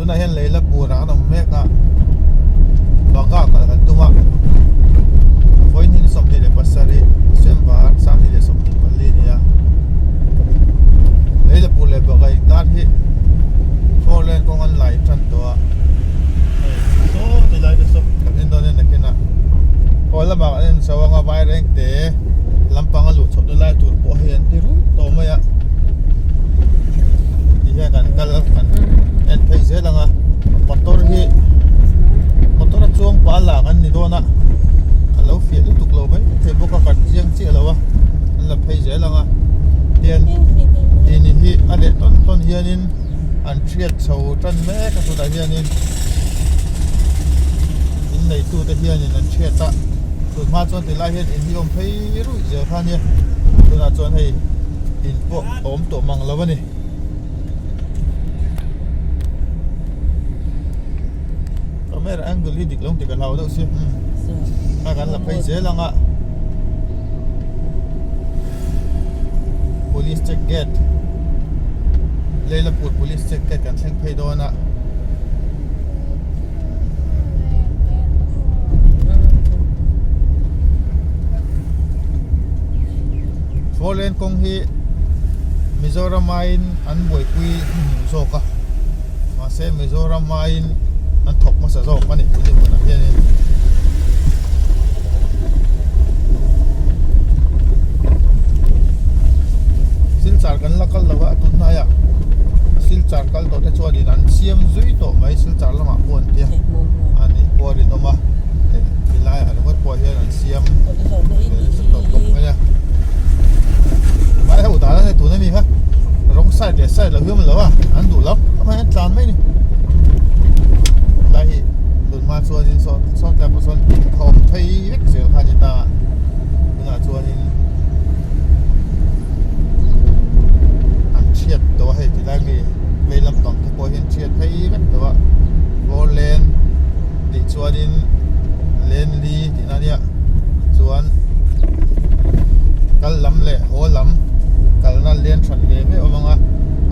Tunah hian Leila purah an awm mek a, Bagha kal kan tum a, vawiin 27 December 2024 a ni a, Leila pur leh Bagha inkar hi four lane kawng an lai tan tawh a, hei saw ti lai te saw kan en dawn a nakin a, haw lamah kan en chho anga Vairengte lampang a luh chhoh na lai tur pawh hei an ti ruih tawh mai a. Ti hian kan kal kan en phei zel ang a motor hi motor a chuang pah lah kan ni dawn a a lo fiah lutuk lo mai thei bawk a kan chiang chiah lo a an la phei zel ang a hian tini hi a leh tawn tawn hianin an hriat chho tan mek a tunah hianin in neitu te hianin an hriat a tun hma chuan tilai hian in hi awm phei ruih zel kha ania tunah chuan hei. In pawh a awm tawh mang lo a ni. Camera angle hi dik lo ang tih ka hlau deuh si. Kha kan la phei zel ang a. Police check gate. Leilapur police check gate kan thleng phei dawn a. Four lane kawng hi Mizoram aiin an buaipui hnuhnung zawk a mahse Mizoram aiin an thawk hmasa zawk a ni tuni hmunah hianin. Silchar kan la kal lo a tunhnaiah Silchar kal tawh te chuanin an siam zui tawh mai Silchar lamah pawh an tia a nih pawh a rinawm a hei tilaiah ringawt pawh hian an siam ve nasa tawh khawp mai a vai ho dan a ni tuna mi kha rawng side leh side lo hi a awm lo a an duh lo amah hian tlan mai a ni helai hi tun hma chuanin saw saw tlai pawh sawn a awm phei vek zel kha a ni ta a tunah chuanin an chhiat tawh a hei tilai mi vei lampang te pawh hi an chhiat phei vek tawh a four lane tih chuanin lane li tihna ania chuan kal lam leh haw lam kalna lane hran ve ve awm ang a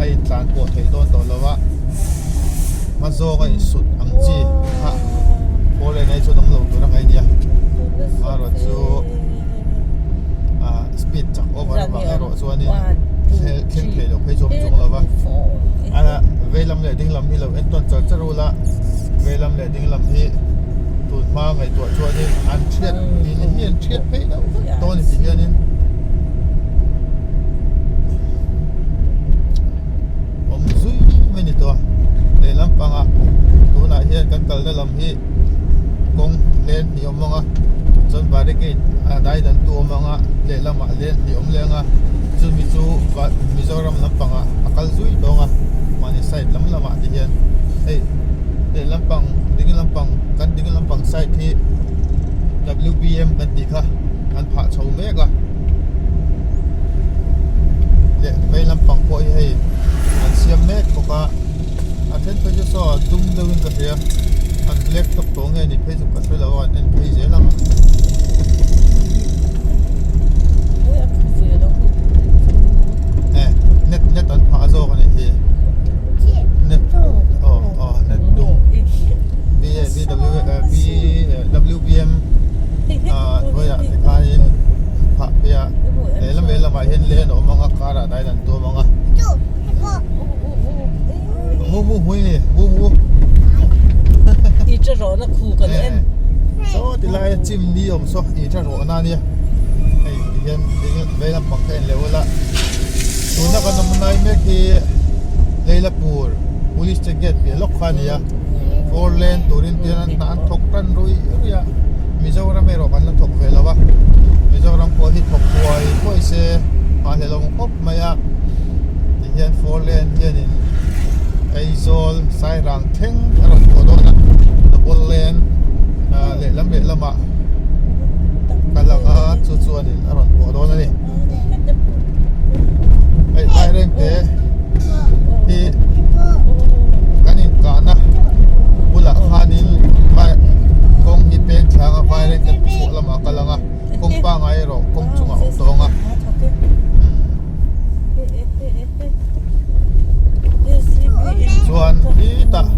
a intlan pawh theih dawn tawh lo a hma zawk a insut ang chi kha four lane ah hi chuan awm lo tur a ngaih a nia amaherawh chu ah speed chak over avang erawh chuanin thleng thei lo phei chu awm chung lo va a vei lam leh ding lam hi lo en tawn char char ula vei lam leh ding lam hi tun hma ngaihtuah chuanin an thiat in hi an thiat phei deuh vek dawn ti hianin awm zui mai ni tawh a lehlam pangah tunah hian kan kalna lam hi kawng lane hnih awm ang a chuan barricade a dai dan tu awm ang a lehlamah lane hnih awm leh ang a chumi chu Mizoram lampangah a kal zui tawng a mahni side lam lamah te hian hei lehlam pang ding lampang kan ding lampang side hi W_B_M kan tih kha an phah chho mek a leh vei lampang pawh hi hei an siam mek bawk a. A then phei chu saw a dum deuh in ka hria an black top tawh nge ni phei chu ka hre lo a an en phei zel ang e net net an phah zawk a nih hi net aw aw net dum b a b w b w b m ah hnuaiah te khanin an phah phei a lehlam lehlamah hian lane a awm ang a car ah dai an tuam ang a. Mu mu hui ni mu mu I tha rawh na khu kan en so ti lai chim ni awm saw i tha rawh na nia hei ti hian vei lampang kha en leh ula tuna kan awm lai mek hi Leilapur police check gate piah lawk kha a ni a four lane turin tian an hna an thawk tan rui rui a Mizoram erawh kan la thawk ve lo a Mizoram pawh hi thawk huai huai se hahhlelawm khawp mai a. Hian four lane hianin Aizawl Sairang thleng a rawn pawh dawn a double lane ah lehlam lehlamah kal ang a chu chuanin a rawn pawh dawn a ni hei Vairengte hi kan inkahna bulah khanin vai kawng hi peng thlanga Vairengte chhuah lamah a kal ang a kawng pangai erawh kawng chungah a awm tawh ang a. Chuan khitah.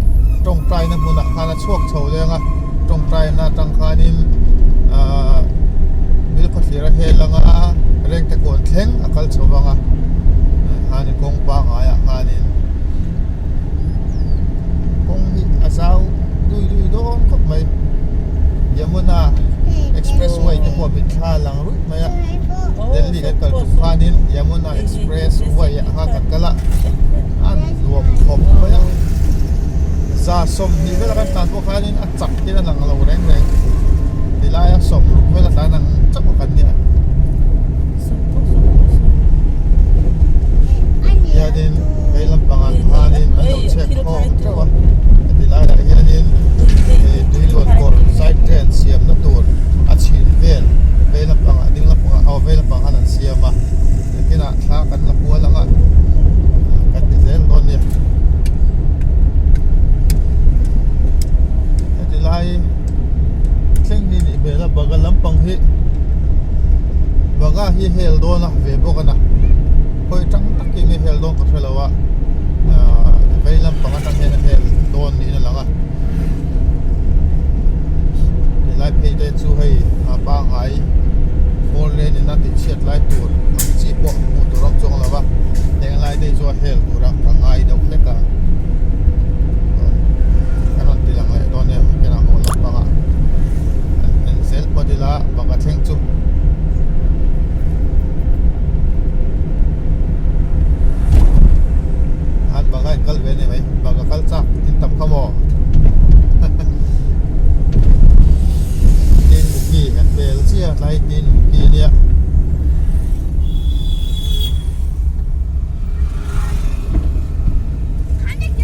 tawngtaina hmunah khan a chhuak chho leng a tawngtaina atang khanin ahh bilkhawthlir a hel anga rengte kawn thleng a kal chho vang a khanin kawng pangaiah khanin kawng hi a zau dui dui dawn khawp mai Yamuna expressway te pawh mitthla a lang ruih mai a Delhi kan kal tum khanin Yamuna expressway ah khan kan kal a a nuam khawp mai a za 20 vel a kan tlan pawh khanin a chak hian a lang lo reng reng tilaia 60 vel a tlan ang chauh a kan nia. Hianin vei lampangah khanin an lo chhek khawm teuh a heti laiah hianin ih tui luan kawr side drain siamna tur a chhin vel vei lampangah ding lampangah aw vei lampangah khan an siam a nakinah thla kan la kual ang a kan ti zel dawn nia heti lai thleng hi nih hmel a baga lampang hi. Baga hi hel dawn a ve bawk a na khawi tang takin nge hel dawn ka hre lo a ahh vei lampang atang hian a hel dawn niin a lang a helai phei te chu hei a pangngai four lane in a tih chhiat lai tur ang chi pawh hmuh tur a awm chuang lo va heng lai te hi chu a hel tur a ka ngai deuh hlek a ka rawn ti lang leh dawn nia kenah haw lampangah an en zel phawt ila. Banga thleng chu an banga in kal ve a ni mai banga kal chak in tam kha maw tin mukhi an bel chiah tlai tin mukhi nia.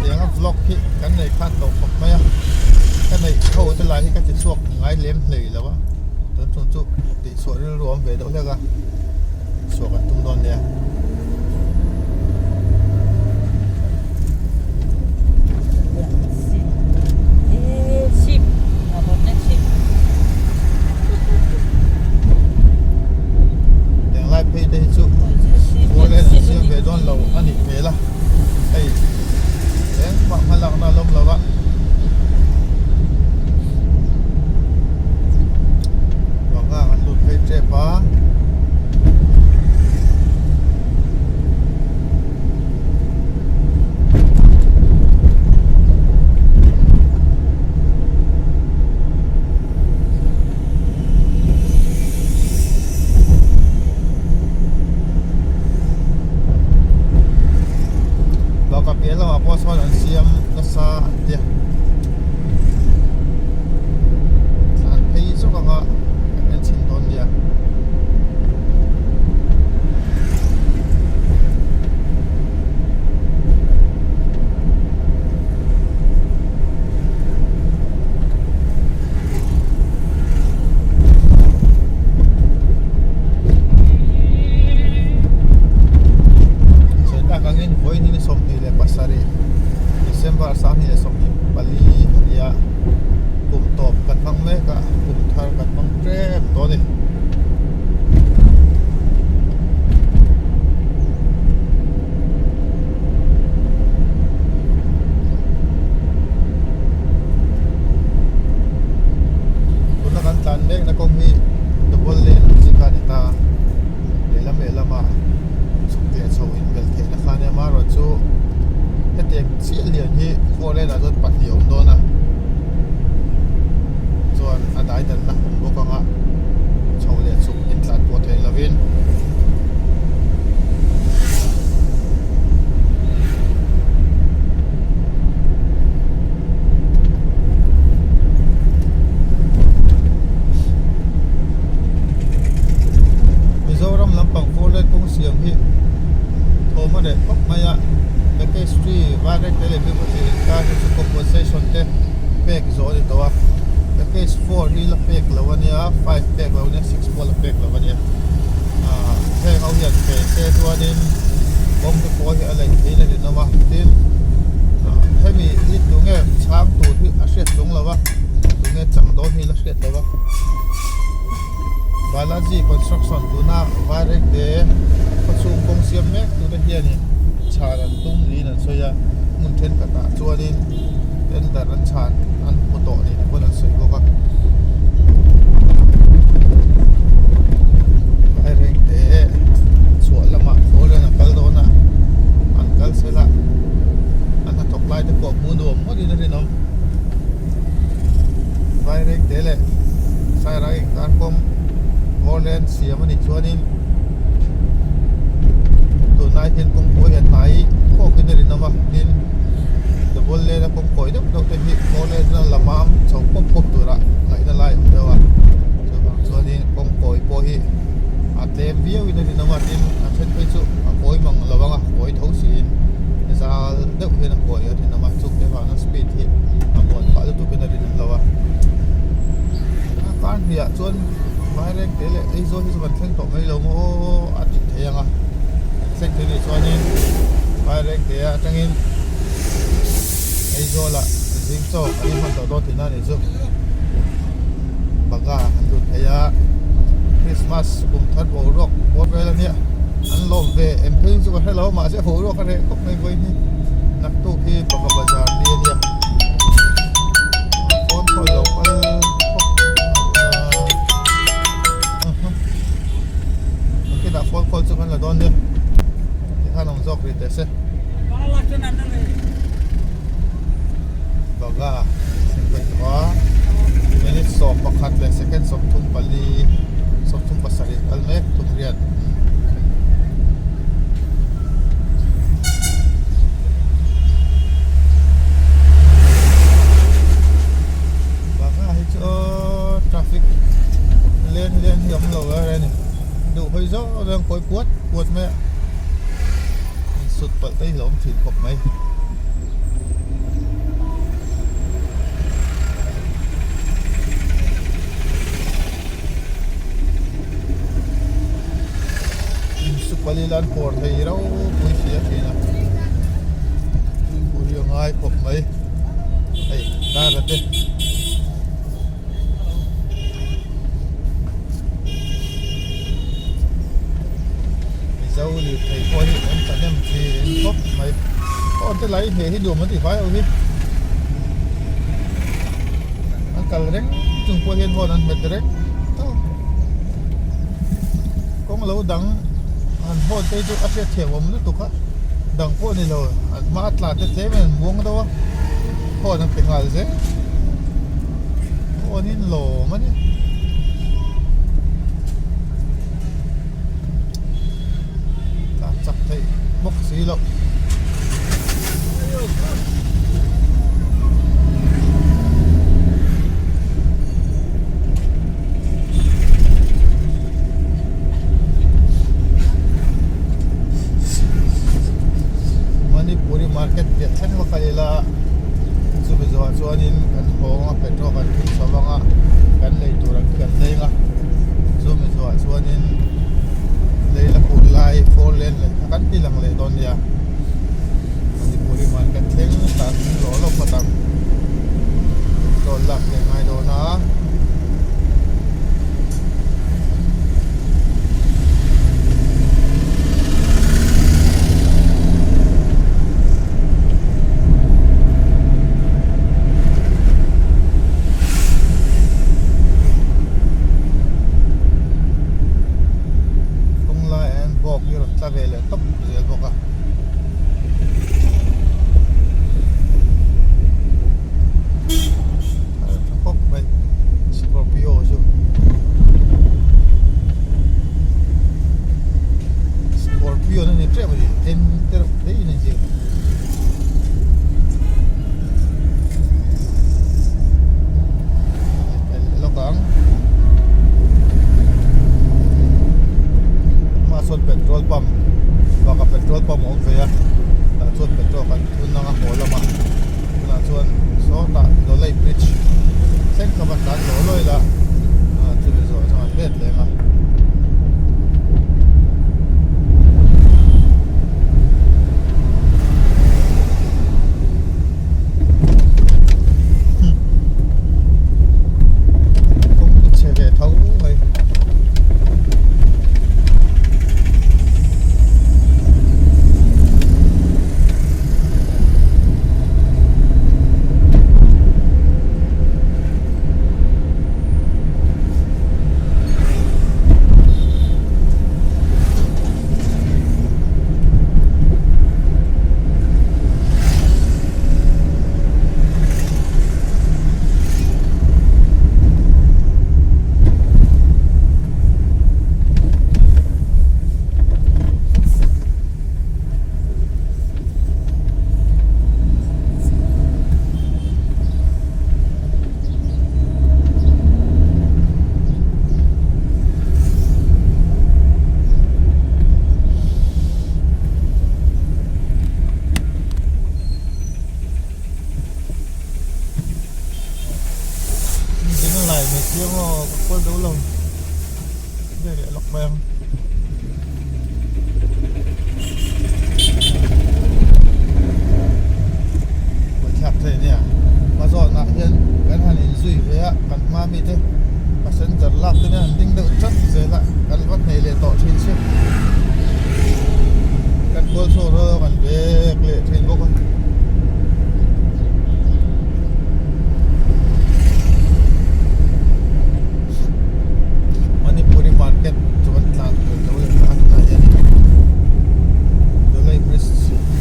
Tianga vlog hi kan nei khat lo khawp mai a ka neih ho te lai hi ka ti chhuak ngai lem hlei lo a tun tum chu tih chhuah rilru a awm ve deuh hlek a chhuah kan tum dawn nia. Tiang lai phei te hi chu four lane an siam ve dawn lo a nih hmel a hei engmah hma lakna a lawm lo a banga an lut phei tep a. Baka piah lamah pawh sawn an siam nasa an tia thlan phei zawk anga kan en chhin dawn nia. Sawi tak angin vawiin hi ni 27 December 2024 a ni a, kum tawp kan hmang mek a, kum thar kan hmang ṭep tawh a ni. Tuna kan tlan mek na kawng hi double lane ang chi kha a ni ta lehlam lehlama chhuk leh chho inbel theihna kha a nia amaherawhchu hetiang chiah lian hi four lane ah chuan pahnih a awm dawn a chuan a dai danna awm bawk ang a chho leh chhuk intlan pawh thei lovin. Mizoram lampang four lane kawng siam hi thawm a reh khawp mai a package three Vairengte leh Bihpatih inkar hi chu compensation te pek zawh a ni tawh a package 4 hi la pek lo a nia 5 pek lo a nia 6 pawh la pek lo a nia ah heng ho hian pe se chuanin kawng te pawh hi a laih theih in a rinawm a tin ah hemi hi tunge chhang tur hi a hriat chung lo a tunge chang dawn hi la hriat lo a Balaji construction tuna Vairengte khawchhung kawng siam mek tute hianin chhan an tum niin an sawi a hmun thenkhatah chuanin. Tender an chhan an hmu tawh ni te pawn an sawi bawk a. Vairengte chhuah lamah four lane a kal dawn a, an kal sel a, an hnathawk lai te pawh hmuh nuam ngawtin a rinawm. Vairengte leh Sairang inkar kawng four lane siam a nih chuanin tunlai hian kawngpui a hnai khawkin a rinawm a, tin double lane a kawng kawi deuh deuh te hi four lane chuan la mam chho pawp pawp tura ngaihna lai a awm deuh a chuvang chuanin kawng kawi pawh hi a tlem viau in a rinawm a tin a then phei chu a kawi mang lo ang a kawi tho siin zal deuh hian a kawi a rinawm a chungte vanga speed hi a muan phah lutuk in a rinawm lo a a kar hniah chuan Vairengte leh Aizawl hi chu kan thleng tawh mai lo maw a tih theih ang a kan thleng theih nih chuanin Vairengte atangin Aizawl ah zing chaw kan inhman tawh dawn tihna a nih chu Baga an lut phei a Christmas kum thar boruak bawr vel a nia an lawm ve em phei chu ka hre lo mahse boruak a reh khawp mai vawiin hi naktuk hi Baga bazar ni a nia phone call lo kal khawp nakinah phone call chu kan la dawn nia tikhan awm zawk rih teh se. Baga thleng tawh a minute 11 leh second 34 37 kal mek thum riat. Baga hi chu traffic leng leng hi awm lo er a ni duh hawi zawk zawk kawi puat puat mai a. Sut palh te hi a awm thin khawp mai. Su palh ila an pawr thei ropui si a thin a. Puri a ngai khawp mai. Hei driver te. Mizo lirthei pawh hi an thahnem thin khawp mai aw te lai hne hi nuam an ti fai ho hi an kal reng chung pawh hian hawn an hmet reng tawp kawng lo dang an hawn te chu a hriat thiam awm lutuk a dang pawh ni lo an hma a tla te tlem in an muang deuh a hawn an pe nghal zel. Awnin lawm a ni. Tlan chak theih bawk si loh. Manipuri market piah thleng lawk a ila. Chumi zawhah chuanin kan hawng a petrol kan thun chho vang a kan lei tur ang khi kan leng a chumi zawhah chuanin lei la put lai four lane leh kha kan ti lang leh dawn nia Manipuri market thleng tan lawh lawk phawt ang petrol lak leh ngai dawn a. Kawng laiah hian bawk hi a rawn tla ve leh tawp zel bawk a. A tha khawp mai scorpio chu scorpio na ni tep a ni en te reuh te in a inziak lawk ang hmaah sawn petrol pump bakah petrol pump a awm ve a tah chuan petrol kan thun ang a haw lamah tunah chuan sawtah Lawlei bridge thleng kha va tlan law law ila ah chumi zawh chuan an let leng a. Kawng chu chhe ve tho mai. sia maw ka kual zo lo vel leh lawk mai ang. Buaithlak thei ania hma zawnah hian kan han inzui ve a kan hma mite passenger lak te hian an ding deuh chat zel a kan va hneh leh tawh thin si kan kual chhuak rual a kan bek leh thin bawk a. Manipuri market chu kan tlan tur lo leh ta a tunah hian Dolai bridge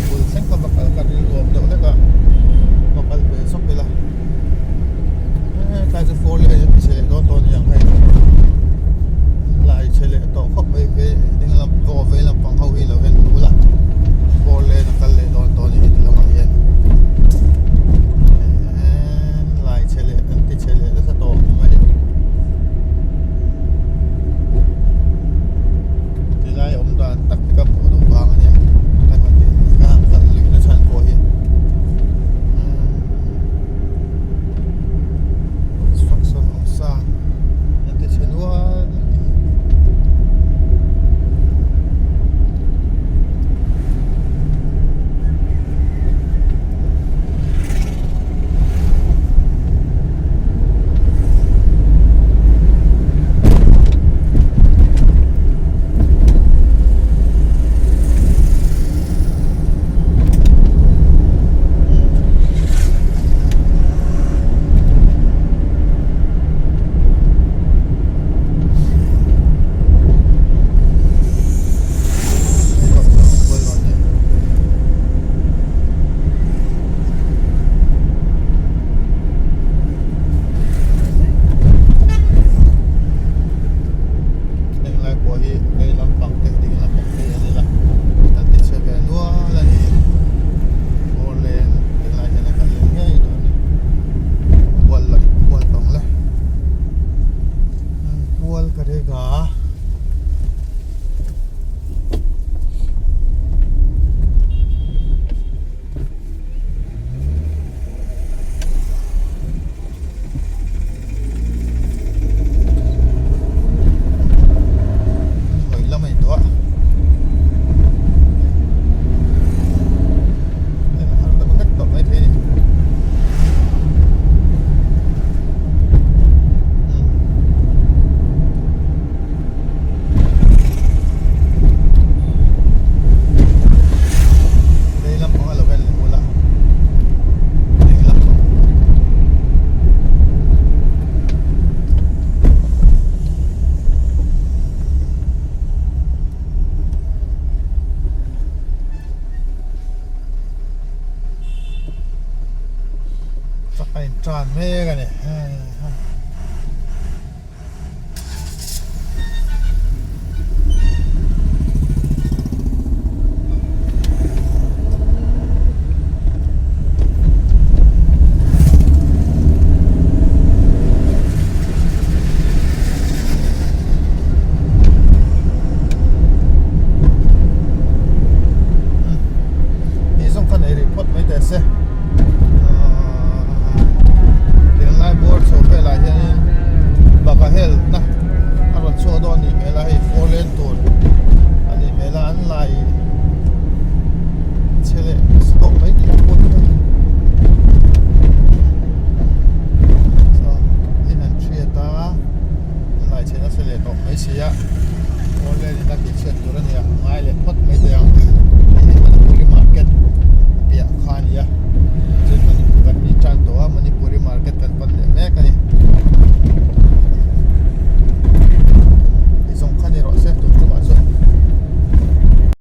bul thleng kha va kal ka rilru awm deuh hlek a va kal ve zawk ila hetlai chu four lane a ti chhe leh dawn tawh a ni ang hei lai chhe leh tawh khawp mai ve ding lam aw vei lampang ho hi lo en duh ula four lane a kal leh dawn tawh a ni heti lamah hian lai chhe leh an ti chhe leh nasa tawh mai tilai awm dan tak te ka hmuh duh vang a nia kan han tih kan han kal luih na chhan pawh hi construction awm sa an ti chhe nual a ni. Henglai pawh hi vei lampang te ding lampang te an ila an ti chhe ve nual a ni four lane henglai hian a kal leh ngei dawn a ni bual lah bual tawng le bual ka rega. Hawi lam a ni tawh a en a har deuh hlek tawh maithei a ni. Vei lampang a lo en leh ula ding lampang truck a in tan mek a ni.